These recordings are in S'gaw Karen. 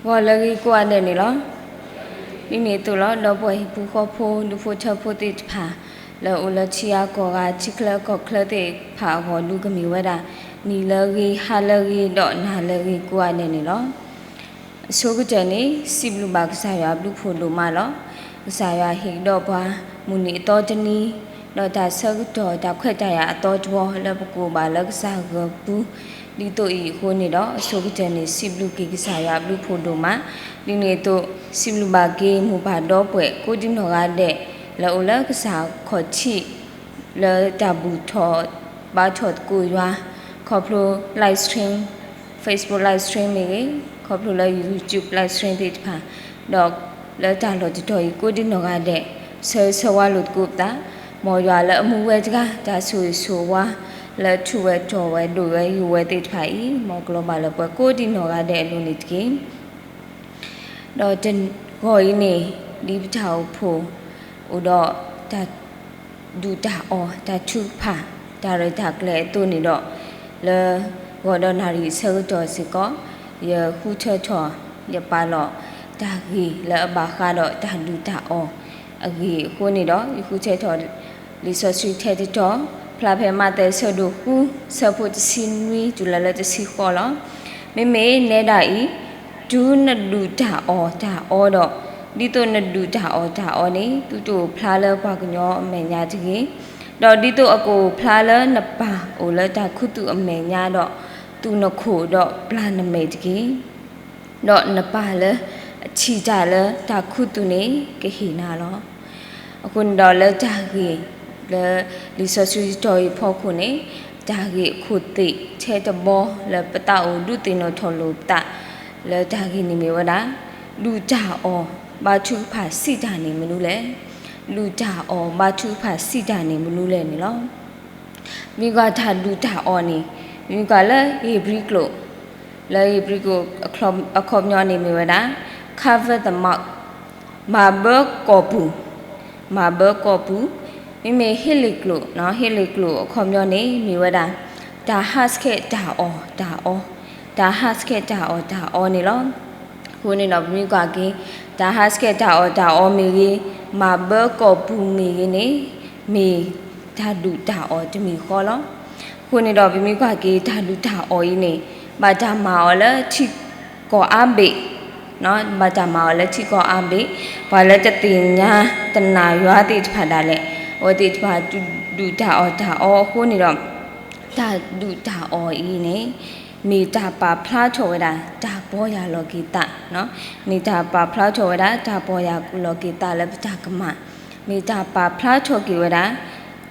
ဂီၤလၢအဂ့ၤကိးဂၤဒဲးန့ၣ်လီၤ. ဒ်န့ၣ်အသိးလီၤ ဒီပုၢ်ဝဲၢ်ဟံၣ်ဖိဃီဖိ ဒူဖိထၢဖိသ့ၣ်တဖၣ် လၢအိၣ်လၢထံဂၤကီၢ်ဂၤ ထံချၢကီၢ်ချၢသ့ၣ်တဖၣ်အဂီၢ်ဒုးကမ့ၢ်ဝဲဒၣ် နံၤလၢအဂ့ၤ ဟါလၢအဂ့ၤ ဒီးနၤလၢအဂ့ၤကိးဂၤဒဲးန့ၣ်လီၤ. အဆိကတၢၢ်န့ၣ် စံးဘျုးဘၣ်ကစၢ်ယွၤအဘျုးအဖှိၣ်ဒိၣ်မးလီၤ. ကစၢ်ယွၤဟ့ၣ်ကဒီးပှၤ မုၢ်နံၤအသီတနံၤ ဒီးတၢ်ဆၢကတီၢ် တၢ်ခွဲးတၢ်ယာ်အသီတဝီ လၢပကအိၣ်ဘၣ်လၢကစၢ်ဂီၤပူၤ ဒ်သိးအံၤအဃိန့ၣ်ဒီး အဆိကတၢၢ်န့ၣ် စံးဘျုးက့ၤကစၢ်ယွၤအဘျုးအဖှိၣ်ဒိၣ်မး, ဒ်န့ၣ်အသိး စံးဘျုးဘၣ်က့ၤမိၢ်ပၢ်ဒီပုၢ်ဝဲၢ်ကိးဒံနီၢ်ဂၤဒဲး လၢအိၣ်လၢကစၢ်ခီၣ်ထံး လၢတၢ်ဘူၣ်ထီၣ် ဘါထီၣ်သကိးယွၤ ခီဖျိ live stream, Facebook live stream မ့ၢ်ဂ့ၤ, ခီဖျိလၢ YouTube live stream သ့ၣ်တဖၣ်, ဒီးလၢတၢ်လီၢ်တတီၤအံၤကိးဒံနီၢ်ဂၤဒဲး ဆၢဂ့ၤဆၢဝါလိာ်သကိးပသး, မ်ယွၤလၢအမူဝဲတဂၤ တၢ်ဆိၣ်ဂ့ၤဆိၣ်ဝါ လၢထူၣ်ဝဲတီၢ်ဝဲဒိၣ်ဝဲယိာ်ဝဲသ့ၣ်တဖၣ်အံၤ မ်ကလီၤဘၣ်လၢပှၤကိးဒံနီၢ်ဂၤဒဲးအလိၤန့ၣ်တက့ၢ်. ဒီးတဂီၤအံၤန့ၣ် ဒ်ပတၢ်အိၣ်ဖှိၣ် အိၣ်ဒီးတၢ်ဒုၣ်တၢ်အီၣ် တၢ်ထုကဖၣ် တၢ်ရဲၣ်တၢ်ကျဲၤအသိးန့ၣ်ဒီး လၢဂီၤဒီးနၣ်ရံၣ်အဆၢကတီၢ်စ့ၢ်ကီး ယဃုထၢထီၣ် ယပာ်လီၤတၢ်ဂ့ၢ်လၢအဘၣ်ဃးဒီးတၢ်ဒုၣ်တၢ်အီၣ် အဂ့ၢ်အဃိန့ၣ်ဒီး ယဃုထၢထီၣ် လံာ်စီဆှံထဲတတီၤ ဖျါဖဲမးသဲအဆၢဒိၣ်ဃု အဆၢဖိတဆံနွံ တုၤလၢလၢတဆံဃိးလီၤ. မ့မ့ၢ်နဲဒၣ်အံၤ တုၤနဒုၣ်တၢ်အီၣ်တၢ်အီဒီး ဒ်သိးနဒုၣ်တၢ်အီၣ်တၢ်အီန့ၣ် သုတအိၣ်ဖျါလၢပှၤကညီအမဲာ်ညါတဂ့ၤ, ဒီးဒ်သိးအကအိၣ်ဖျါလၢနပၢ်အိၣ်လၢတၢ်ခူသူၣ်အမဲာ်ညါဒီး သူၣ်နခိၣ်ဒီးပျၢ်နမဲာ်တက့ၢ်. ဒီးနပၢ်လၢအထံၣ်တၢ်လၢတၢ်ခူသူၣ်န့ၣ် ကဟ့ၣ်နၤလီၤ. အဃိန့ၣ်ဒီးလၢတၢ်ဂ့ၢ် လၢလံာ်စီဆှံတတီၤအံၤအဖီခိၣ်န့ၣ် တၢ်ဂ့ၢ်အခိၣ်သ့ၣ်ထဲတဘီလၢပသးအိၣ်ဒုးသ့ၣ်နီၣ်ထီၣ်လိာ်ပသး လၢတၢ်ဂ့ၢ်န့ၣ်မ့ၢ်ဝဲဒၣ် ဒုၣ်တၢ်အီၣ်ဘါထုကဖၣ်စံးတၢ်န့ၣ်မနုၤလဲၣ်. ဒုၣ်တၢ်အီၣ်ဘါထုကဖၣ်စံးတၢ်န့ၣ်မနုၤလဲၣ်န့ၣ်လီၤ. မ့ၢ်ကွၢ်တၢ်ဒုၣ်တၢ်အီၣ်န့ၣ် မ့ၢ်ကွၢ်လၢဧ့ၤဘြံၤကျိာ်, လၢဧ့ၤဘြံၤကျိာ်အခီပညီန့ၣ်မ့ၢ်ဝဲဒၣ် cover the mark, မၤဘၢကီၢ်ပူၤ, မၤဘၢကီၢ်ပူၤ, မ့မ့ၢ်ဟ့လ့ၣ်ကျိာ်, ဟ့လ့ၣ်ကျိာ်အခီပညီန့ၣ်မ့ၢ်ဝဲဒၣ် တၢ်ဟးဆှဲးတၢ်အီၣ်တၢ်အီ, တၢ်ဟးဆှဲးတၢ်အီၣ်တၢ်အီန့ၣ်လီၤ. အဃိန့ၣ်ဒီးပမ့ၢ်ကွၢ်က့ၤ တၢ်ဟးဆှဲးတၢ်အီၣ်တၢ်အီမ့ၢ်ဂ့ၤ, မၤဘၢကီၢ်ပူၤမ့ၢ်ဂ့ၤန့ၣ် မ့ၢ်တၢ်ဒုၣ်တၢ်အီၣ်တမံၤဃီလီၤ. အဃိန့ၣ်ဒီးပမ့ၢ်ကွၢ်က့ၤတၢ်ဒုၣ်တၢ်အီၣ်အံၤန့ၣ် ဘၣ်တၢ်မၤအီၤလၢထံကီၢ်အါဘ့ၣ်, ဘၣ်တၢ်မၤအီၤလၢထံကီၢ်အါဘ့ၣ်, ပှၤလၢတသ့ၣ်ညါတနာ်ယွၤသ့ၣ်တဖၣ်ဒၣ်လဲာ် အဝဲသ့ၣ်တဖၣ်ဒုၣ်တၢ်အီၣ်တၢ်အီအဃိန့ၣ်ဒီး တၢ်ဒုၣ်တၢ်အီၣ်အံၤန့ၣ် မ့ၢ်တၢ်ပာ်ဖျါထီၣ်ဝဲဒၣ် တၢ်ပီၢ်ယၢ်လီၤက့ၤသး, မ့ၢ်တၢ်ပာ်ဖျါထီၣ်ဝဲဒၣ် တၢ်ပီၢ်ယၢ်လီၤက့ၤသးလၢပတၢ်ကမၣ်, မ့ၢ်တၢ်ပာ်ဖျါထီၣ်က့ၤဝဲဒၣ်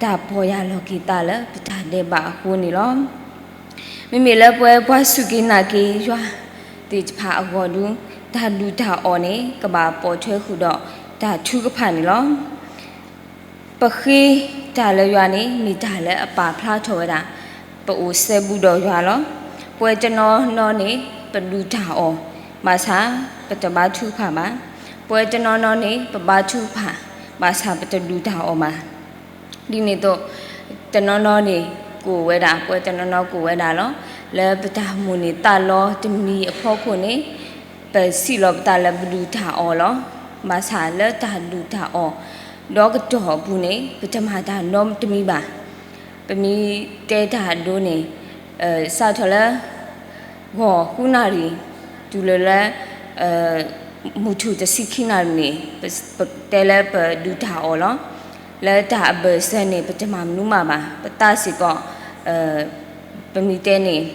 တၢ်ပီၢ်ယၢ်လီၤက့ၤသးလၢပတၢ်ဒဲးဘးအဃိန့ၣ်လီၤ. မ့မ့ၢ်လၢပဝဲပှၤစူၢ်က့ၤနာ်က့ၤယွၤသ့ၣ်တဖၣ်အဂီၢ်ဒုး တၢ်ဒုၣ်တၢ်အီၣ်န့ၣ် ကဘၣ်ပိာ်ထွဲဃုာ်ဒီးတၢ်ထုကဖၣ်န့ၣ်လီၤ. ပဃ့တၢ်လၢယွၤန့ၣ် မ့ၢ်တၢ်လၢအပာ်ဖျါထီၣ်ဝဲဒၣ် ပအိၣ်စဲဘူးဒီးယွၤလီၤ. ပဝဲတနီၤနီၤန့ၣ် ပဒုၣ်တၢ်အီၣ် ဘၣ်ဆၣ်ပတဘါထုကဖၣ်ဘၣ်. ပဝဲတနီၤနီၤန့ၣ် ပဘါထုကဖၣ် ဘၣ်ဆၣ်ပတဒုၣ်တၢ်အီၣ်ဘၣ်. ဒ်န့ၣ်အသိး တနီၤနီၤန့ၣ် ကအိၣ်ဝဲဒၣ်, ပဝဲတနီၤနီၤကအိၣ်ဝဲဒၣ်လီၤ. လၢပတၢ်မိၣ်န့ၢ်သးလီတမံၤအဖီခိၣ်န့ၣ် ပစံးလီၤပသးလၢပဒုၣ်တၢ်အီၣ်လီၤ. ဘၣ်ဆၣ်လၢတၢ်ဒုၣ်တၢ်အီၣ် ဒီကတီၢ်အပူၤန့ၣ် ပတမၤတၢ်နီတမံၤဘၣ်. ပမ့ၢ်တဲတၢ်အဒိန့ၣ် စးထီၣ်လၢ ဂီၤဃုနၣ်ရံၣ် တုၤလၢလၢ မုၢ်ထူၣ်တဆံခံနၣ်ရံၣ်န့ၣ် ပတဲလၢပဒုၣ်တၢ်အီၣ်လီၤ. လၢတၢ်အဘၢၣ်စၢၤန့ၣ် ပတမၤမနုၤမးဘၣ်. ပသးစ့ၢ်ကီး ပမ့ၢ်တဲန့ၣ်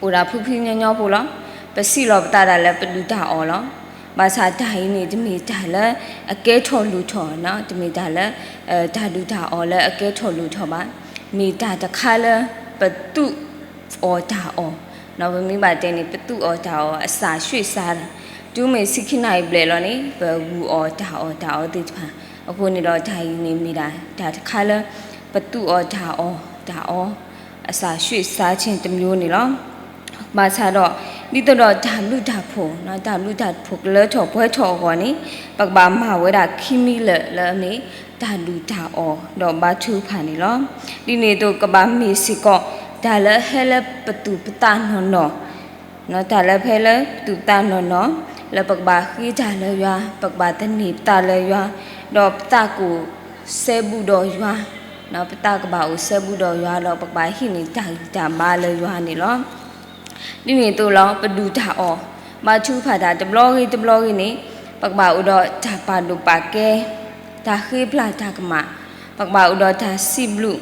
အိၣ်ဒၣ်ဖုဖုညီညီဖိလီၤ. ပစံးလီၤပသးဒၣ်လၢပဒုၣ်တၢ်အီၣ်လီၤ. ဘၣ်ဆၣ်တၢ်အံၤန့ၣ် တမ့ၢ်တၢ်လၢအကဲထီၣ်လိၣ်ထီၣ်, တမ့ၢ်တၢ်လၢ တၢ်ဒုၣ်တၢ်အီၣ်လၢအကဲထီၣ်လိၣ်ထီၣ်ဘၣ်. မ့ၢ်တၢ်တခါလၢပသူၣ်အီၣ်တၢ်အီၣ်, ပမ့ၢ်ဘၣ်တဲန့ၣ် ပသူၣ်အီၣ်တၢ်အီၣ် အစၢ်ဆှံစၢ်, တုၤမ့ၢ်ဆံခံနၣ်ရံၣ်ဘျဲၣ်လီၤန့ၣ် ပဂုာ်အီၣ်တၢ်အီၣ်တၢ်အီသ့ၣ်တဖၣ်. အဃိန့ၣ်ဒီးတၢ်အံၤန့ၣ်မ့ၢ်ဒၣ် တၢ်တခါလၢ ပသူၣ်အီၣ်တၢ်အီၣ်တၢ်အီ အစၢ်ဆှံစၢ်ဆ့ၣ်တမျိုးန့ၣ်လီၤ. ဘၣ်ဆၣ်ဒီး ဒ်သိးဒီးတၢ်ဘျုးတၢ်ဖှိၣ်, တၢ်ဘျုးတၢ်ဖှိၣ်ကလၢထီၣ်ပှဲၤထီၣ်အဂီၢ်န့ၣ် ပကဘၣ်မၤဝဲဒၣ်ခံမံၤလၢာ်လၢအမ့ၢ်တၢ်ဒုၣ်တၢ်အီၣ်ဒီးဘါထုကဖၣ်န့ၣ်လီၤ. ဒ်န့ၣ်အသိးကဘၣ်မ့ၢ်စ့ၢ်ကီး တၢ်လၢအဟဲလၢပသူၣ်ပသးနီၢ်နီၢ်, တၢ်လၢအဟဲလၢပသူၣ်ပသးနီၢ်နီၢ် လၢပကဘၣ်ဃ့တၢ်လၢယွၤ, ပကဘၣ်သန့ၤပသးလၢယွၤ, ဒီးပသးကအိၣ်စဲဘူးဒီးယွၤ, ပသးကဘၣ်အိၣ်စဲဘူးဒီးယွၤ, ဒီးပကဘၣ်ဟံးန့ၢ်တၢ်ဂံၢ်တၢ်ဘါလၢယွၤန့ၣ်လီၤ. ဒ်န့ၣ်အသိးလီၤ, ပဒုၣ်တၢ်အီၣ် ဘါထုကဖၣ်တၢ်တဘျီဂ့ၤတဘျီဂ့ၤန့ၣ်, ပကဘၣ်အိၣ်ဒီးတၢ်ပာ်ဒိၣ်ပာ်ကဲ, တၢ်ဃ့ပျၢ်တၢ်ကမၣ်, ပကဘၣ်အိၣ်ဒီးတၢ်စံးဘျုး,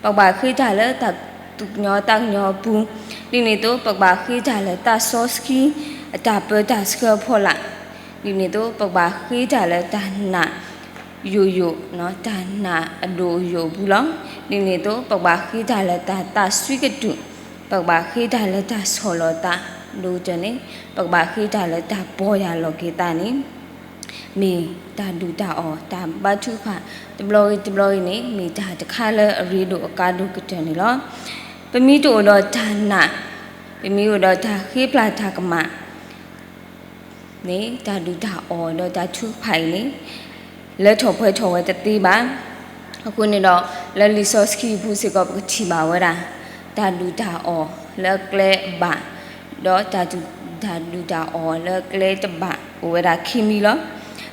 ပကဘၣ်ဃ့တၢ်လၢတၢ်သူၣ်ကညီၤသးကညီၤအပူၤ, ဒ်န့ၣ်အသိး ပကဘၣ်ဃ့တၢ်လၢသးစီဆှံ အတၢ်ပၢတၢ်ဆှၢအဖီလာ်, ဒ်န့ၣ်အသိး ပကဘၣ်ဃ့တၢ်လၢတၢ်နာ်ယိာ်ယိာ်, တၢ်နာ်အဒိၣ်အယိာ်အပူၤလီၤ. ဒ်န့ၣ်အသိး ပကဘၣ်ဃ့တၢ်လၢတၢ်သးစွံကတုာ်, ပကဘၣ်ဃ့တၢ်လၢတၢ်ဆီၣ်လီၤသး, ဒိကတၢၢ်န့ၣ် ပကဘၣ်ဃ့တၢ်လၢတၢ်ပီၢ်ယၢ်လီၤက့ၤသးန့ၣ် မ့ၢ်တၢ်ဒုၣ်တၢ်အီၣ် တၢ်ဘါထုကဖၣ် တဘျီဂ့ၤတဘျီဂ့ၤန့ၣ် မ့ၢ်တၢ်တခါလၢအရ့ဒိၣ်အကါဒိၣ်ကတၢၢ်န့ၣ်လီၤ. ပမ့ၢ်တအိၣ်ဒီးတၢ်နာ်, ပမ့ၢ်အိၣ်ဒီးတၢ်ဃ့ပျၢ်တၢ်ကမၣ် န့ၣ် တၢ်ဒုၣ်တၢ်အီၣ်ဒီးတၢ်ထုကဖၣ်အံၤန့ၣ် လၢထီၣ်ပှဲၤထီၣ်ဝဲတသ့ဘၣ်. အဃိန့ၣ်ဒီး လၢလံာ်စီဆှံအပူၤစ့ၢ်ကီး ပကထံၣ်ဘၣ်ဝဲဒၣ် တၢ်ဒုၣ်တၢ်အီၣ်လၢအကျဲအဘၣ်, ဒီးတၢ်ဒုၣ်တၢ်အီၣ်လၢအကျဲတဘၣ် အိၣ်ဝဲဒၣ်ခံမံၤလီၤ.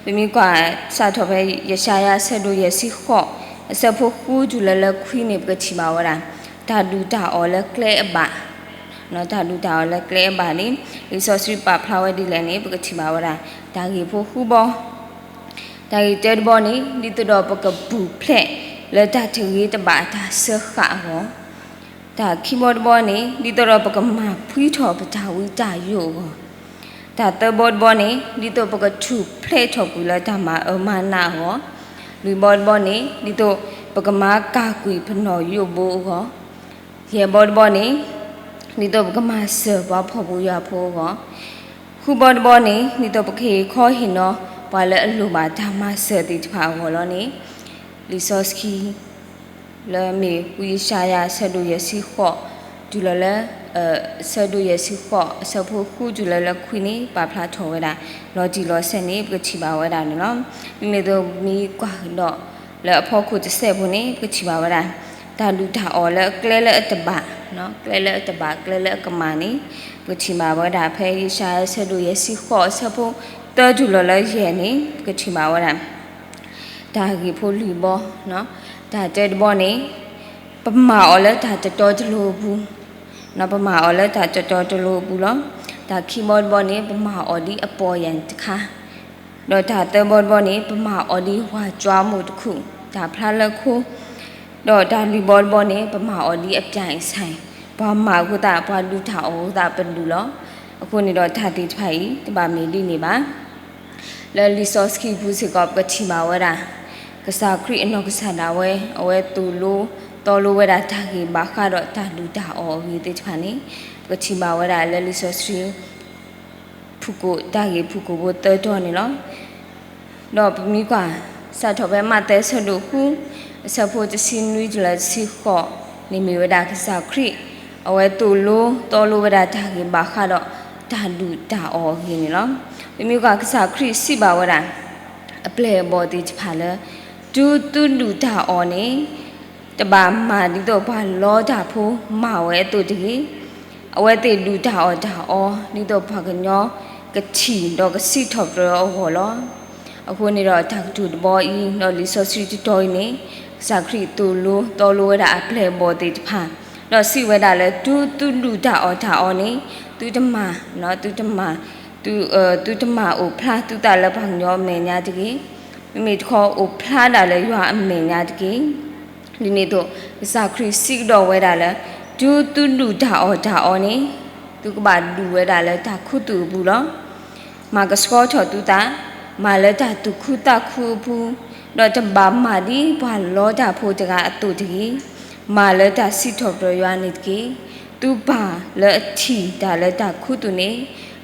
ပမ့ၢ်ကွၢ်စးထီၣ်ဖဲ ယၡါယၤအဆၢဒိၣ်ယဲၢ်ဆံဃိး အဆၢဖိဃုတုၤလၢလၢခွံန့ၣ် ပကထံၣ်ဘၣ်ဝဲဒၣ် တၢ်ဒုၣ်တၢ်အီၣ်လၢကျဲအဘၣ် တၢ်ဒုၣ်တၢ်အီၣ်လၢကျဲအဘၣ်န့ၣ် လံာ်စီဆှံပာ်ဖျါဝဲဒ်လဲၣ်န့ၣ် ပကထံၣ်ဘၣ်ဝဲဒၣ် တၢ်ဂ့ၢ်ဖိဃုဘီ, တၢ်ဂ့ၢ်တၢတဘီန့ၣ် ဒ်သိးဒီးပကပူၤဖျဲးလၢတၢ်တဂ့ၤတဘၣ်အတၢ်စၢဃာ်အဂီၢ်, တၢ်ခံဘီတဘီန့ၣ် ဒ်သိးဒီးပကမၤဖှံထီၣ်ပတၢ်ဝံတၢ်ယိာ်အဂီၢ်, တၢ်သၢဘီတဘီန့ၣ် ဒ်သိးပကထူၣ်ဖျဲးထီၣ်ကွံာ်လၢတၢ်မၤအၢမၤနးအဂီၢ်, လွံၢ်ဘီတဘီန့ၣ် ဒ်သိးပကမၤကၢ်ကွံာ်ပနီၣ်ယိၣ်ဘိအဂီၢ်, ယဲၢ်ဘီတဘီန့ၣ် ဒ်သိးပကမၤစၢၤပှၤဖှီၣ်ဖိယာ်ဖိအဂီၢ်, ဃုဘီတဘီန့ၣ် ဒ်သိးပကဟ့ၣ်ခီဟ့ၣ်နီၤပှၤလၢအလိၣ်ဘၣ်တၢ်မၤစၢၤသ့ၣ်တဖၣ်အဂီၢ်လီၤန့ၣ် လံာ်စီဆှံ လၢမ့ၢ်ဝံယၡါယၤအဆၢဒိၣ်ယဲၢ်ဆံဃိး တုၤလီၤလၢ အဆၢဒိၣ်ယဲၢ်ဆံဃိး အဆၢဖိဃုတုၤလၢလၢခွံန့ၣ် ပာ်ဖျါထီၣ်ဝဲဒၣ် လီၤတံၢ်လီၤဆဲးန့ၣ် ပကထံၣ်ဘၣ်ဝဲဒၣ်န့ၣ်လီၤ. ဒ်န့ၣ်အသိးမ့ၢ်ကွၢ်ဒီးလၢအဖီခိၣ်တစဲးဖိန့ၣ် ပကထံၣ်ဘၣ်ဝဲဒၣ် တၢ်ဒုၣ်တၢ်အီၣ်လၢအကျဲလၢအတဘၣ်, ကျဲလၢအတဘၣ် ကျဲလၢအကမၣ်န့ၣ် ပကထံၣ်ဘၣ်ဝဲဒၣ် ဖဲယၡါယၤအဆၢဒိၣ်ယဲၢ်ဆံဃိး အဆၢဖိသၢတုၤလီၤလၢယဲၢ်န့ၣ် ပကထံၣ်ဘၣ်ဝဲဒၣ် တၢ်ဂ့ၢ်ဖိလွံၢ်ဘီ, တၢ်တၢတဘီန့ၣ် ပမၤအီၤလၢတၢ်တတီတလိၤအပူၤ, ပမၤအီၤလၢတၢ်တတီတလိၤအပူၤလီၤ. တၢ်ခံဘီတဘီန့ၣ် ပမၤအီၤဒ်အပီၢ်ယၢ်တခါ, ဒီးတၢ်သၢဘီတဘီန့ၣ် ပမၤအီၤဒ်ဝၢ်ကၠွါမိၢ်တခူၣ် တၢ်ဖျါလၢခိ, ဒီးတၢ်လွံၢ်ဘီတဘီန့ၣ် ပမၤအီၤဒ်အပြၢ်အံၣ်ဆၣ်, ပှၤမၤအဃိသတး ပှၤဒုၣ်တၢ်အီၣ်အဃိသတး ပဒုၣ်လီၤ. အဃိန့ၣ်ဒီးတၢ်သ့ၣ်တဖၣ်အံၤ တဘၣ်မ့ၢ်ဒ်န့ၣ်ဘၣ်. လၢလံာ်စီဆှံပူၤစ့ၢ်ကီး ပကထံၣ်ဘၣ်ဝဲဒၣ် ကစၢ်ခရံာ်အနီၢ်ကစၢ်ဒၣ်ဝဲ အဝဲသိၣ်လိသီလိဝဲဒၣ်တၢ်ဂ့ၢ်ဘၣ်ဃးဒီးတၢ်ဒုၣ်တၢ်အီၣ်အဂ့ၢ်သ့ၣ်တဖၣ်န့ၣ် ပကထံၣ်ဘၣ်ဝဲဒၣ်လၢလံာ်စီဆှံ ဖုၣ်ကိာ် တၢ်ဂ့ၢ်ဖုၣ်ကိာ်ဖိသၢတီၤန့ၣ်လီၤ. ဒီးပမ့ၢ်ကွၢ် စးထီၣ်ဖဲမးသဲအဆၢဒိၣ်ဃု အဆၢဖိတဆံနွံတုၤလၢတဆံဃိးန့ၣ် မ့ၢ်ဝဲဒၣ်ကစၢ်ခရံာ် အဝဲသိၣ်လိသီလိဝဲဒၣ်တၢ်ဂ့ၢ်ဘၣ်ဃးဒီး တၢ်ဒုၣ်တၢ်အီၣ်အဂ့ၢ်န့ၣ်လီၤ. ပမ့ၢ်ကွၢ်ကစၢ်ခရံာ်စံးဘၣ်ဝဲဒၣ် အပျဲၢ်အဘီၣ်သ့ၣ်တဖၣ်လၢ တုၤသုဒုၣ်တၢ်အီၣ်န့ၣ် တဘၣ်မၤဒ်သိးပှၤလီတၢ်ဖိမၤဝဲအသိးတဂ့ၤ. အဝဲသ့ၣ်ဒုၣ်တၢ်အီၣ်တၢ်အီ ဒ်သိးပှၤကညီကထံၣ်ဒီးကစံးထီၣ်ပတြၢၤအဂီၢ်လီၤ. အဃိန့ၣ်ဒီးတၢ်ကတိၤတဘီအံၤ ဒီးလံာ်စီဆှံတတီၤအံၤန့ၣ် ကစၢ်ခရံာ်သိၣ်လိသီလိဝဲဒၣ်အပျဲၢ်အဘီၣ်သ့ၣ်တဖၣ် ဒီးစံးဝဲဒၣ်လၢ တုၤသုဒုၣ်တၢ်အီၣ်တၢ်အီန့ၣ် သုတမၤ, သုတမၤ, သု, သုတမၤအိၣ်ဖျါသုသးလၢပှၤကညီအမဲာ်ညါတဂ့ၤ. မ့မ့ၢ်တခီအိၣ်ဖျါဒၣ်လၢယွၤအမဲာ်ညါတက့ၢ်. ဒ်န့ၣ်အသိး ကစၢ်ခရံာ်စံးကဒီးဝဲဒၣ်လၢ တုၤသုဒုၣ်တၢ်အီၣ်တၢ်အီန့ၣ် သုကဘၣ်ဒုၣ်ဝဲဒၣ်လၢတၢ်ခူသူၣ်အပူၤလီၤ. မၤကဆှီထီၣ်သုသး, မၤလၢတၢ်သူၣ်ခုသးခုအပူၤ, ဒီးတဘၣ်မၤဒ်ပှၤလီတၢ်ဖိတဂၤအသိးတဂ့ၤ. မၤလၢတၢ်စံးထီၣ်ပတြၢၤယွၤန့ၣ်တက့ၢ်. သုပၢ်လၢအထံၣ်တၢ်လၢတၢ်ခူသူၣ်န့ၣ်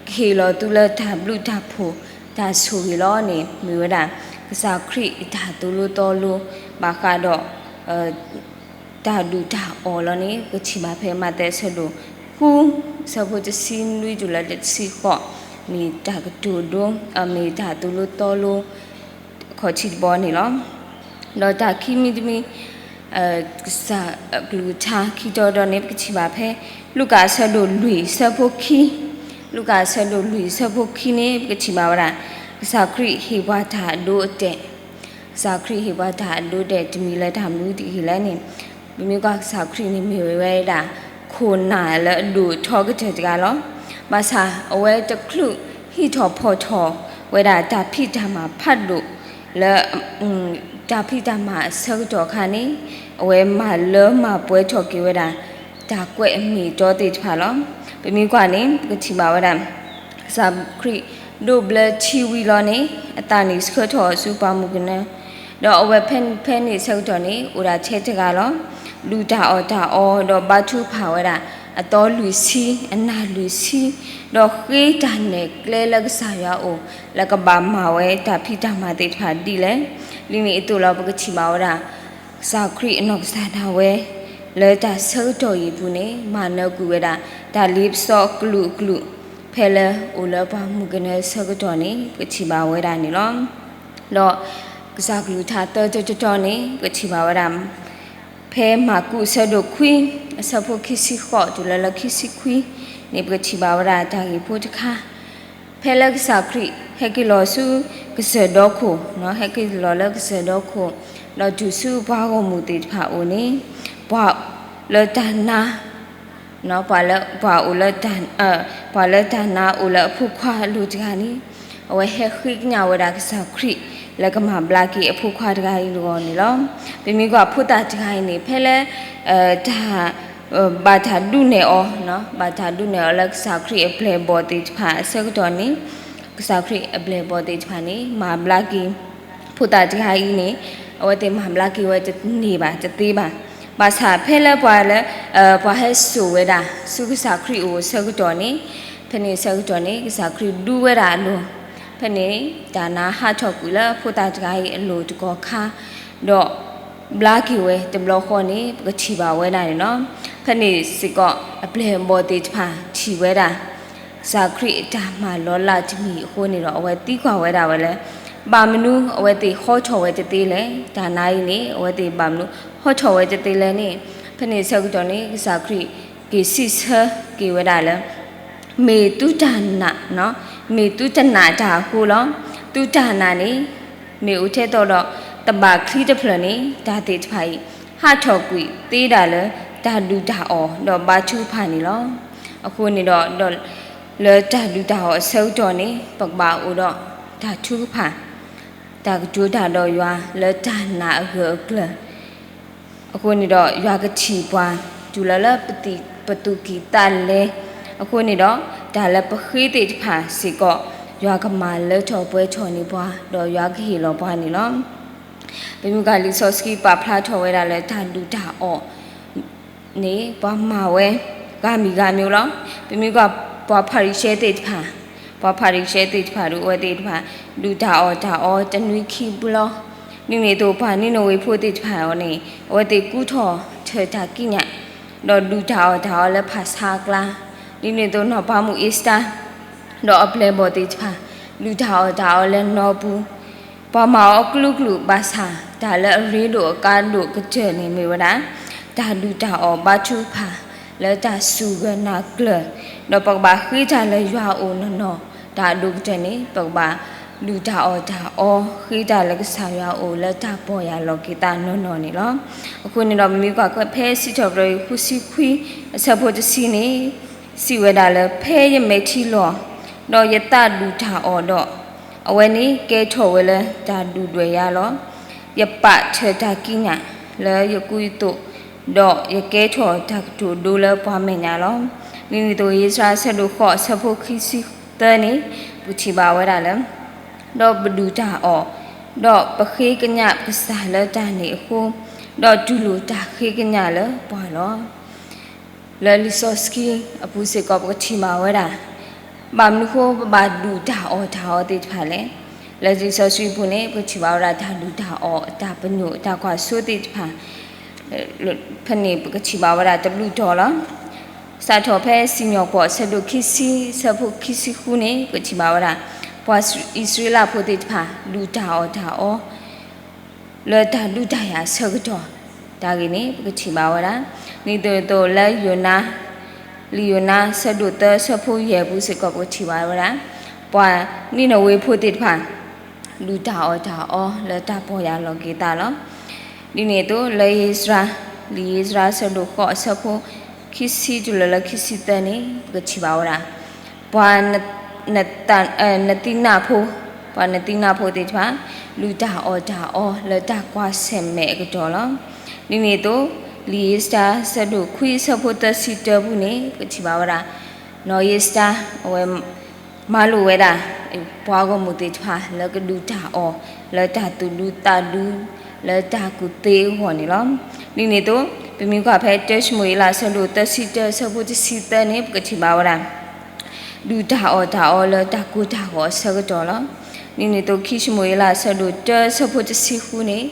ကဟ့ၣ်လီၤသုလၢတၢ်ဘျုးတၢ်ဖှိၣ်တၢ်ဆိၣ်ဂ့ၤလီၤန့ၣ် မ့ၢ်ဝဲဒၣ် ကစၢ်ခရံာ်အတၢ်သိၣ်လိသီလိ ဘၣ်ဃးဒီး တၢ်ဒုၣ်တၢ်အီၣ်လီၤန့ၣ် ပကထံၣ်ဘၣ်ဖဲမးသဲအဆၢဒိၣ်ဃု အဆၢဖိတဆံနွံတုၤလၢတဆံဃိး မ့ၢ်တၢ်ကတိၤဒိ မ့ၢ်တၢ်သိၣ်လိသီလိ အခီၣ်ထံးတဘီန့ၣ်လီၤ. ဒီးတၢ်ခံမံၤတမံၤ ကစၢ်အကလုၢ်ကထါခံတီၤဒီးန့ၣ် ပကထံၣ်ဘၣ်ဖဲ လူၤကၣ်အဆၢဒိၣ်လွံၢ် အဆၢဖိခံ လူၤကၣ်အဆၢဒိၣ်လွံၢ်အဆၢဖိခံန့ၣ် ပကထံၣ်ဘၣ်ဝဲဒၣ် ကစၢ်ခရံာ်ဟ့ၣ်ပှၤတၢ်အဒိအတဲာ်, ကစၢ်ခရံာ်ဟ့ၣ်ပှၤတၢ်အဒိအတဲာ်တမံၤလၢတၢ်မနုၤတဂ့ၤလဲၣ်န့ၣ်, ပမ့ၢ်ကွၢ်ကစၢ်ခရံာ်န့ၣ်မ့ၢ်ဝဲဒၣ် ခိၣ်နၢ်လၢအဒိၣ်အထီကတၢၢ်တဂၤလီၤ. ဘၣ်ဆၣ်အဝဲတချုးဟံးထီၣ်ဖီၣ်ထီၣ်ဝဲဒၣ် တၢ်ဖံးတၢ်မၤဖးဒိၣ်လၢ တၢ်ဖံးတၢ်မၤအဆၢကတီၢ်အခါန့ၣ်, အဝဲမၤလၢမၤပှဲၤထီၣ်က့ၤဝဲဒၣ် တၢ်ကွဲးအမ့ၢ်အတီသ့ၣ်တဖၣ်လီၤ. ပမ့ၢ်ကွၢ်န့ၣ် ပကထံၣ်ဘၣ်ဝဲဒၣ် ကစၢ်ခရံာ်ဒိးဘျၢထံဝံၤလီၤန့ၣ်, အသးန့ၣ်ဆှၢထီၣ်ဆူပှၢ်မုၢ်ကနၢ, ဒီးအဝဲဖဲဖဲန့ၣ်အဆၢကတီၢ်န့ၣ် အိၣ်ဒၣ်ထဲတဂၤလီၤ. ဒုၣ်တၢ်အီၣ်တၢ်အီ ဒီးဘါထုကဖၣ်ဝဲဒၣ် အသီလွံၢ်ဆံ, အနၢ်လွံၢ်ဆံ, ဒီးဃ့တၢ်နဲၣ်ကျဲလၢကစၢ်ယွၤအအိၣ် လၢကဘၣ်မၤဝဲတၢ်ဖံးတၢ်မၤသ့ၣ်တဖၣ်ဒ်လဲၣ်. ဒ်န့ၣ်အသိးလီၤ ပကထံၣ်ဘၣ်ဝဲဒၣ် ကစၢ်ခရံာ်အနီၢ်ကစၢ်ဒၣ်ဝဲ လၢတၢ်ဆၢကတီၢ်အံၤအပူၤန့ၣ် မၤနၢၤကွံာ်ဝဲဒၣ် တၢ်လ့ပစီအကလုာ်ကလုာ် ဖဲလၢအိၣ်လၢပှၢ်မုၢ်ကနၢအဆၢကတီၢ်န့ၣ် ပကထံၣ်ဘၣ်ဝဲဒၣ်န့ၣ်လီၤ. ဒီးကစၢ်ကလုၢ်ကထါသၢတီတီတီန့ၣ် ပကထံၣ်ဘၣ်ဝဲဒၣ် ဖဲမၢ်ကူးအဆၢဒိၣ်ခွံ အဆၢဖိခံဆံဃိးတုၤလၢလၢခံဆံခွံန့ၣ် ပကထံၣ်ဘၣ်ဝဲဒၣ်တၢ်ဂ့ၢ်ဖိတခါ, ဖဲလၢကစၢ်ခရံာ် ဟဲက့ၤလီၤဆူကစၢၢ်ဒီခိၣ်, ဟဲက့ၤလီၤလၢကစၢၢ်ဒီခိၣ်, ဒီးတုၤဆူပှၤဂီၢ်မုၢ်သ့ၣ်တဖၣ်အအိၣ်န့ၣ်, ပှၤလၢတၢ်နါ ပှၤလၢ ပှၤအိၣ်လၢ ပှၤလၢတၢ်နါအိၣ်လၢအဖိခွါအလိၤတဂၤန့ၣ်, အဝဲဟဲဃ့ကညးဝဲဒၣ်ကစၢ်ခရံာ် လၢကမၤဘျါက့ၤအဖိခွါတဂၤအံၤအဂီၢ်န့ၣ်လီၤ. ပမ့ၢ်ကွၢ်ဖိသၣ်တဂၤအံၤန့ၣ် ဖဲလၢ တၢ် ဘၣ်တၢ်ဒုးနဲၣ်အီၤ, ဘၣ်တၢ်ဒုးနဲၣ်အီၤလၢကစၢ်ခရံာ်အပျဲၢ်အဘီၣ်သ့ၣ်တဖၣ်အဆၢကတီၢ်န့ၣ်, ကစၢ်ခရံာ်အပျဲၢ်အဘီၣ်သ့ၣ်တဖၣ်န့ၣ် မၤဘျါက့ၤ ဖိသၣ်တဂၤအံၤန့ၣ်, အဝဲသ့ၣ်မၤဘျါက့ၤဝဲတန့ၢ်ဘၣ် တသ့ဘၣ်. ဘၣ်ဆၣ်ဖဲလၢပှၤလၢ ပှၤဟဲစိာ်ဝဲဒၣ် ဆူကစၢ်ခရံာ်အအိၣ်အဆၢကတီၢ်န့ၣ်, ဖဲန့ၣ်အဆၢကတီၢ်န့ၣ် ကစၢ်ခရံာ်ဒူဝဲဒၣ်အလိၤ, ဖဲန့ၣ် တၢ်နါဟးထီၣ်ကွံာ်လၢဖိသၣ်တဂၤအံၤအလိၤတကီၢ်ခါ, ဒီး ဘျါက့ၤဝဲတဘျီဃီန့ၣ် ပကထံၣ်ဘၣ်ဝဲဒၣ်န့ၣ်လီၤ. ဖဲန့ၣ်စ့ၢ်ကီး အပျဲၢ်အဘီၣ်သ့ၣ်တဖၣ်ထံၣ်ဝဲဒၣ် ကစၢ်ခရံာ်အတၢ်မၤလီၤလးတမံၤအဃိန့ၣ်ဒီး အဝဲသံကွၢ်ဝဲဒၣ်ဝဲလၢ ဘၣ်မနုၤအဝဲသ့ၣ်ဟီထီၣ်ဝဲတသ့လဲၣ်, တၢ်နါအံၤန့ၣ် အဝဲသ့ၣ်ဘၣ်မနုၤဟီထီၣ်ဝဲတသ့လဲၣ်န့ၣ်, ဖဲန့ၣ်အဆၢကတီၢ်န့ၣ် ကစၢ်ခရံာ်က့ၤစံးဆၢက့ၤဝဲဒၣ်လၢ မ့ၢ်သုတၢ်နာ်, မ့ၢ်သုတနာ်တၢ်အဃိလီၤ. သုတၢ်နာ်န့ၣ် မ့ၢ်အိၣ်ထဲသိးဒီး သဘၣ်ချံတဖျၢၣ်န့ၣ် တၢ်သ့ၣ်တဖၣ်အံၤ ဟးထီၣ်ကွံာ်သ့ဒၣ်လၢ တၢ်ဒုၣ်တၢ်အီၣ်ဒီးဘါထုကဖၣ်န့ၣ်လီၤ. အဃိန့ၣ်ဒီး ဒီးလၢတၢ်ဒုၣ်တၢ်အီၣ်အဆၢကတီၢ်န့ၣ် ပကဘၣ်အိၣ်ဒီးတၢ်ထုကဖၣ်, တၢ်ကတိၤတၢ်ဒီးယွၤလၢတၢ်နာ်အဂၢၢ်အကျၢၤ အဃိန့ၣ်ဒီး ယွၤကထံၣ်ပှၤ တုၤလီၤလၢပသူၣ်ကံၢ်သးလဲ, အဃိန့ၣ်ဒီး တၢ်လၢပဃ့သ့ၣ်တဖၣ်စ့ၢ်ကီး ယွၤကမၤလၢထီၣ်ပှဲၤထီၣ်န့ၢ်ပှၤ ဒီးယွၤကဟ့ၣ်လီၤပှၤန့ၣ်လီၤ. ပမ့ၢ်ကွၢ်လံာ်စီဆှံပာ်ဖျါထီၣ်ဝဲဒၣ်လၢတၢ်ဒုၣ်တၢ်အီၣ် န့ၣ် ပှၤမၤဝဲ ဂၤမံၤဂၤမံၤလီၤ. ပမ့ၢ်ကွၢ်ပှၤဖၤရံၤၡဲသ့ၣ်တဖၣ်, ပှၤဖၤရံၤၡဲသ့ၣ်တဖၣ်ဒီး အဝဲသ့ၣ်တဖၣ် ဒုၣ်တၢ်အီၣ်တၢ်အီတနွံခံဘျီ, ဒ်န့ၣ်အသိးပှၤနံၤနဝ့ၤဖိသ့ၣ်တဖၣ်အံၤန့ၣ် အဝဲသ့ၣ်ကူထီၣ်ထၢၣ်တၢ်ကံးညာ်, ဒီးဒုၣ်တၢ်အီၣ်တၢ်အီလၢဖၣ်ဆါအကျါ, ဒ်န့ၣ်အသိးနီၢ်ပၤမုၣ်အ့ၤစတၢ် ဒီးအပျဲၢ်အဘီၣ်သ့ၣ်တဖၣ် ဒုၣ်တၢ်အီၣ်တၢ်အီလၢနီပူၤ ပှၤမၤအီၤအကလုာ်ကလုာ်ဘၣ်ဆၣ် တၢ်လၢအရ့ဒိၣ်အကါဒိၣ်ကတၢၢ်န့ၣ်မ့ၢ်ဝဲဒၣ် တၢ်ဒုၣ်တၢ်အီၣ်ဘါထုကဖၣ် လၢတၢ်စူၢ်ဂၢၢ်နာ်ကျၢၤ, ဒီးပကဘၣ်ဃ့တၢ်လၢယွၤအအိၣ်နီၢ်နီၢ်, တၢ်အဒိၣ်ကတၢၢ်န့ၣ် ပကဘၣ်ဒုၣ်တၢ်အီၣ်တၢ်အီ ဃ့တၢ်လၢကစၢ်ယွၤအအိၣ်လၢတၢ်ပီၢ်ယၢ်လီၤက့ၤသးနီၢ်နီၢ်န့ၣ်လီၤ. အဃိန့ၣ်ဒီး ပမ့ၢ်ကွၢ်ဖဲစံးထီၣ်ပတြၢၤ ဃုဆံခွံ အဆၢဖိတဆံန့ၣ် စံးဝဲဒၣ်လၢ ဖဲယမဲာ်ထံလီၤ, ဒီးယသးဒုၣ်တၢ်အီၣ်ဒီး, အဝဲန့ၣ်ကဲထီၣ်ဝဲလၢတၢ်ဒုၣ်ဒွဲၣ်ယၤလီၤ. ယပာ်ထၢၣ်တၢ်ကံးညာ်လၢယကူယသိး, ဒီးယကဲထီၣ်တၢ်ကတိၤဒိလၢပှၤမဲာ်ညါလီၤ. ဒ်န့ၣ်အသိး ဧ့စြၤ အဆၢဒိၣ်ဃိး အဆၢဖိခံဆံသၢန့ၣ် ပထံၣ်ဘၣ်ဝဲဒၣ်လၢ ဒီးပဒုၣ်တၢ်အီၣ်, ဒီးပဃ့ကညးပကစၢ်လၢတၢ်န့ၣ်အဃိ, ဒီးတူၢ်လိာ်တၢ်ဃ့ကညးလၢပှၤလီၤ. လၢလံာ်စီဆှံအပူၤစ့ၢ်ကီး ပကထံၣ်ဘၣ်ဝဲဒၣ် ဘၣ်မနုၤအဃိ ပဘၣ်ဒုၣ်တၢ်အီၣ်တၢ်အီသ့ၣ်တဖၣ်လဲၣ်. လၢလံာ်စီဆှံအပူၤန့ၣ် ပကထံၣ်ဘၣ်ဝဲဒၣ် တၢ်ဒုၣ်တၢ်အီၣ် တၢ်ပညိၣ် တၢ်ကွၢ်စိသ့ၣ်တဖၣ်, ဖဲန့ၣ် ပကထံၣ်ဘၣ်ဝဲဒၣ်တဘျုးတီၤလီၤ. စးထီၣ်ဖဲစံၣ်ညီၣ်ကွီၢ် အဆၢဒိၣ်ခံဆံ အဆၢဖိခံဆံဃုန့ၣ် ပကထံၣ်ဘၣ်ဝဲဒၣ် ပှၤအံၣ်စရ့လးဖိသ့ၣ်တဖၣ် ဒုၣ်တၢ်အီၣ်တၢ်အီ လၢတၢ်ဒုးတၢ်ယၤအဆၢကတီၢ်, တၢ်ဂ့ၢ်န့ၣ် ပကထံၣ်ဘၣ်ဝဲဒၣ် ဒ်သိးသိးလၢယိၤနါ လံာ်ယိၤနါဆၢဒိၣ်သၢဆၢဖိယဲၢ်ပူၤစ့ၢ်ကီး ပကထံၣ်ဘၣ်ဝဲဒၣ် ပှၤနံၤနဝ့ဖိသ့ၣ်တဖၣ် ဒုၣ်တၢ်အီၣ်တၢ်အီလၢတၢ်ပီၢ်ယၢ်လီၤက့ၤသးလီၤ. ဒ်န့ၣ်အသိး လၢအ့စြၤ, လံာ်အ့စြၤဆၢဒိၣ်ဃိးအဆၢဖိ ခံဆံတုၤလၢလၢခံဆံသၢန့ၣ် ပကထံၣ်ဘၣ်ဝဲဒၣ် ပှၤ နသံနၢ်ဖိ, ပှၤနသံနၢ်ဖိသ့ၣ်တဖၣ် ဒုၣ်တၢ်အီၣ်တၢ်အီလၢတၢ်ကွၢ်ဆၢၣ်မဲာ်အကတီၢ်လီၤ. ဒ်န့ၣ်အသိး လံာ်အ့စတၢ်ဆၢဒိၣ်ခွံဆၢဖိသၢဆံတၢပူၤန့ၣ် ပကထံၣ်ဘၣ်ဝဲဒၣ် နီၢ်အ့စတၢ် အဝဲ မၤလိာ်ဝဲဒၣ် ပှၤဂီၢ်မုၢ်သ့ၣ်တဖၣ်လၢကဒုၣ်တၢ်အီၣ် လၢတၢ်သူၣ်ဒူသးဒူ လၢတၢ်ကူၣ်သ့အဂီၢ်န့ၣ်လီၤ. ဒ်န့ၣ်အသိး ပမ့ၢ်ကွၢ်ဖဲတၢၡမူၤအ့လးဆၢဒိၣ်သၢဆံတၢဆၢဖိတဆံသၢန့ၣ် ပကထံၣ်ဘၣ်ဝဲဒၣ် ဒုၣ်တၢ်အီၣ်တၢ်အီလၢတၢ်ကိၢ်တၢ်ဂီၤအဆၢကတီၢ်လီၤ. ဒ်န့ၣ်အသိး ခံၡမူၤအ့လးဆၢဒိၣ်တၢဆၢဖိတဆံဃုန့ၣ်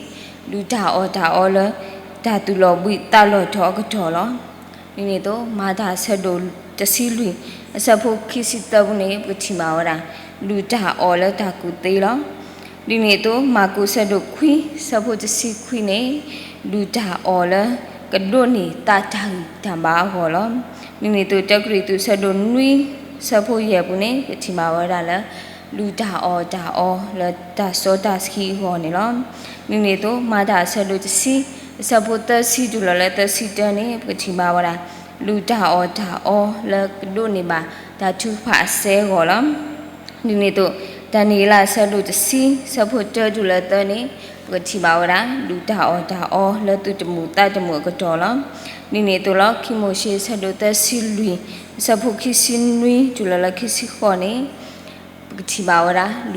ဒုၣ်တၢ်အီၣ်တၢ်အီလၢ တၢ်သူၣ်လီၤဘှံးသးလီၤတီၤအကတီၢ်လီၤ. ဒ်န့ၣ်အသိး မၤတၢ်ဆၢဒိၣ်တဆံလွံၢ် အဆၢဖိခံဆံသၢပူၤန့ၣ် ပကထံၣ်ဘၣ်ဝဲဒၣ် ဒုၣ်တၢ်အီၣ်လၢတၢ်ကူၣ်သ့လီၤ. ဒ်န့ၣ်အသိး မၢ်ကူးဆၢဒိၣ်ခွံ ဆၢဖိတဆံခွံန့ၣ် ဒုၣ်တၢ်အီၣ်လၢ ကဒိးန့ၢ်သးတၢ်ဂံၢ်တၢ်ဘါအဂီၢ်လီၤ. ဒ်န့ၣ်အသိး တၢကရံၣ်သူးဆၢဒိၣ်နွံ ဆၢဖိယဲၢ်ပူၤန့ၣ် ပကထံၣ်ဘၣ်ဝဲဒၣ်လၢ ဒုၣ်တၢ်အီၣ်တၢ်အီလၢတၢ်စီတၢ်ဆှံအဂီၢ်န့ၣ်လီၤ. ဒ်န့ၣ်အသိး မၤတၢ်ဆၢဒိၣ်တဆံ အဆၢဖိသၢဆံတုၤလီၤလၢသၢဆံတၢန့ၣ် ပကထံၣ်ဘၣ်ဝဲဒၣ် ဒုၣ်တၢ်အီၣ်တၢ်အီလၢကဒိးန့ၢ်ဘၣ်တၢ်ထုကဖၣ်အစဲအဂီၢ်လီၤ. ဒ်န့ၣ်အသိး ဒၤနံးယ့လးဆၢဒိၣ်တဆံ ဆၢဖိတၢတုၤလၢသၢန့ၣ် ပကထံၣ်ဘၣ်ဝဲဒၣ် ဒုၣ်တၢ်အီၣ်တၢ်အီလၢသူၣ်တမုာ်သးတမုာ်အကတီၢ်လီၤ. ဒ်န့ၣ်အသိးလီၤ ခံမိၤၡ့ဆၢဒိၣ်သၢဆံလွံၢ် ဆၢဖိခံဆံနွံတုၤလီၤလၢခံဆံဃိးန့ၣ် ပကထံၣ်ဘၣ်ဝဲဒၣ်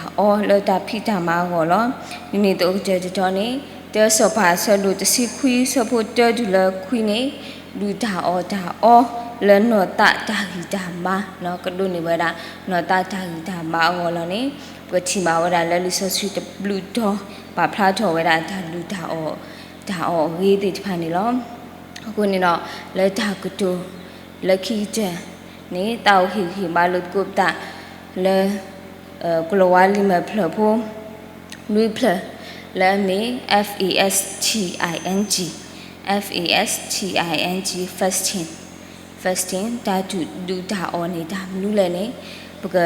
ဒုၣ်တၢ်အီၣ်တၢ်အီလၢတၢ်ဖံးတၢ်မၤအဂီၢ်လီၤ. ဒ်န့ၣ်အသိးအကတၢၢ်တတီၤန့ၣ် တၢစီၤပၤဆၢဒိၣ်တဆံခွံ ဆၢဖိတၢတုၤလၢခွံန့ၣ် ဒုၣ်တၢ်အီၣ်တၢ်အီလၢနီၢ်သးတၢ်ဂံၢ်တၢ်ဘါ ကဒိးန့ၢ်ဝဲဒၣ် နီၢ်သးတၢ်ဂံၢ်တၢ်ဘါအဂီၢ်လီၤန့ၣ် ပကထံၣ်ဘၣ်ဝဲဒၣ်လၢလံာ်စီဆှံတဘျုးတီၤ ပာ်ဖျါထီၣ်ဝဲဒၣ်တၢ်ဒုၣ်တၢ်အီၣ် တၢ်အီၣ်အဂ့ၤသ့ၣ်တဖၣ်န့ၣ်လီၤ. အဃိန့ၣ်ဒီး လၢတၢ်ကတိၤ လၢခံကတၢၢ်န့ၣ် သးအိၣ်ဟ့ၣ်ဂံၢ်ဟ့ၣ်ဘါလိာ်သကိးပသး လၢ ကလီၤဝါလံာ်မဲာ်ဖျၢၣ်ဖိ နွံဖျၢၣ် လၢအမ့ၢ် F A S T I N G, F A S T I N G, fasting, fasting တၢ်ဒုၣ်တၢ်အီၣ်န့ၣ် တၢ်မနုၤလဲၣ်န့ၣ် ပက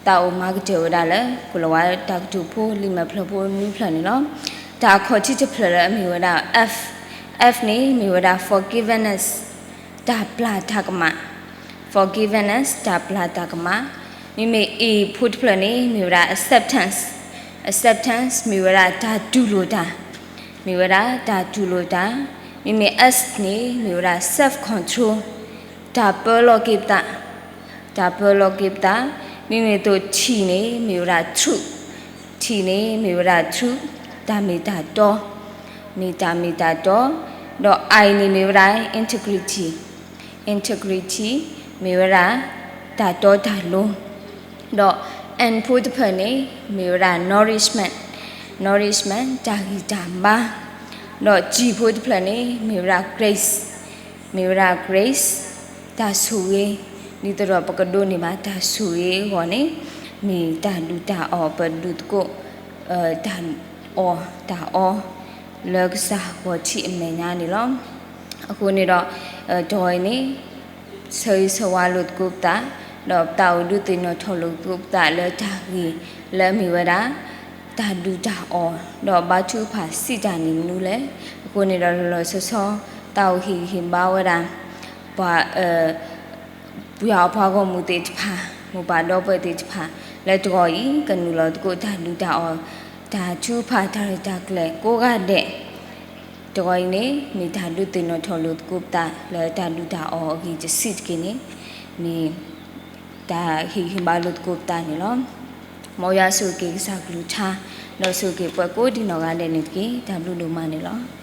သးအိၣ်မၤကတၢၢ်ဝဲဒၣ်လၢ ကလီၤဝါတၢ်ကတိၤဖိ လံာ်မဲာ်ဖျၢၣ်ဖိနွံဖျၢၣ်န့ၣ်လီၤ. တၢ်အခီၣ်ထံးတဖျၢၣ်လၢအမ့ၢ်ဝဲဒၣ် F, F န့ၣ်မ့ၢ်ဝဲဒၣ် forgiveness, တၢ်ပျၢ်တၢ်ကမၣ်, forgiveness တၢ်ပျၢ်တၢ်ကမၣ်, မ့မ့ၢ် A ဖိတဖျၢၣ်န့ၣ် မ့ၢ်ဝဲဒၣ် acceptance, acceptance မ့ၢ်ဝဲဒၣ်တၢ်တူၢ်လိာ်တၢ်, မ့ၢ်ဝဲဒၣ်တၢ်တူၢ်လိာ်တၢ်, မ့မ့ၢ် S န့ၣ် မ့ၢ်ဝဲဒၣ် self control, တၢ်ပၢလီၤက့ၤပသး, တၢ်ပၢလီၤက့ၤပသး, ဒ်န့ၣ်အသိး ထံၣ်န့ၣ် မ့ၢ်ဝဲဒၣ် truth, ထံၣ်န့ၣ် မ့ၢ်ဝဲဒၣ် truth, တၢ်မ့ၢ်တၢ်တီ, မ့ၢ်တၢ်မ့ၢ်တၢ်တီ, ဒီး I န့ၣ် မ့ၢ်ဝဲဒၣ် integrity, integrity မ့ၢ်ဝဲဒၣ် တၢ်တီတၢ်လိၤ, ဒီး N ဖိတဖျၢၣ်န့ၣ် မ့ၢ်ဝဲဒၣ် nourishment, nourishment တၢ်ဂံၢ်တၢ်ဘါ, ဒီး G ဖိတဖျၢၣ်န့ၣ် မ့ၢ်ဝဲဒၣ် grace, မ့ၢ်ဝဲဒၣ် grace တၢ်ဆိၣ်ဂ့ၤ, ဒ်သိးဒီးပကဒိးန့ၢ်ဘၣ်တၢ်ဆိၣ်ဂ့ၤအဂီၢ်န့ၣ် မ့ၢ်တၢ်ဒုၣ်တၢ်အီၣ်ပဒုးသကိး တၢ်အီၣ်တၢ်အီ လၢကစၢ်ဂီၤထံးအမဲာ်ညါန့ၣ်လီၤ. အဃိန့ၣ်ဒီး တဂီၤအံၤန့ၣ် ဆၢဂ့ၤဆၢဝါလိာ်သကိးပသး, ဒီးပသးအိၣ်ဒုးသ့ၣ်နီၣ်ထီၣ်လိာ်သကိးပသးလၢတၢ်ဂ့ၢ်လၢအမ့ၢ်ဝဲဒၣ် တၢ်ဒုၣ်တၢ်အီၣ် ဒီးဘါထုကဖၣ်စံးတၢ်န့ၣ်မနုၤလဲၣ်. အဃိန့ၣ်ဒီးလီၤလီၤဆီဆီ သးအိၣ်ဟ့ၣ်ဂံၢ်ဟ့ၣ်ဘါဝဲဒၣ် ပှၤ ပှၤအပှၤဂီၢ်မုၢ်သ့ၣ်တဖၣ် မိၢ်ပၢ်ဒီပုၢ်ဝဲၢ်သ့ၣ်တဖၣ် လၢတဂီၤအံၤ ကနုာ်လီၤသကိးတၢ်ဒုၣ်တၢ်အီၣ် တၢ်ထုကဖၣ်တၢ်ရဲၣ်တၢ်ကျဲၤကိးဂၤဒဲး တဂီၤအံၤန့ၣ် မ့ၢ်တၢ်ဒုးသ့ၣ်နီၣ်ထီၣ်လိာ်သကိးပသးလၢတၢ်ဒုၣ်တၢ်အီၣ်အဂ့ၢ်တဆံးတက့ၢ်န့ၣ် မ့ၢ်တၢ်ဟ့ၣ်ဂံၢ်ဟ့ၣ်ဘါလိာ်သကိးပသးန့ၣ်လီၤ. မ်ယွၤဆိၣ်ဂ့ၤက့ၤကစၢ်ကလုၢ်ကထါ ဒီးဆိၣ်ဂ့ၤက့ၤပှၤကိးဒံးနီၢ်ဂၤဒဲးန့ၣ်တက့ၢ်. တၢ်ဘျုးဒိၣ်မးန့ၣ်လီၤ.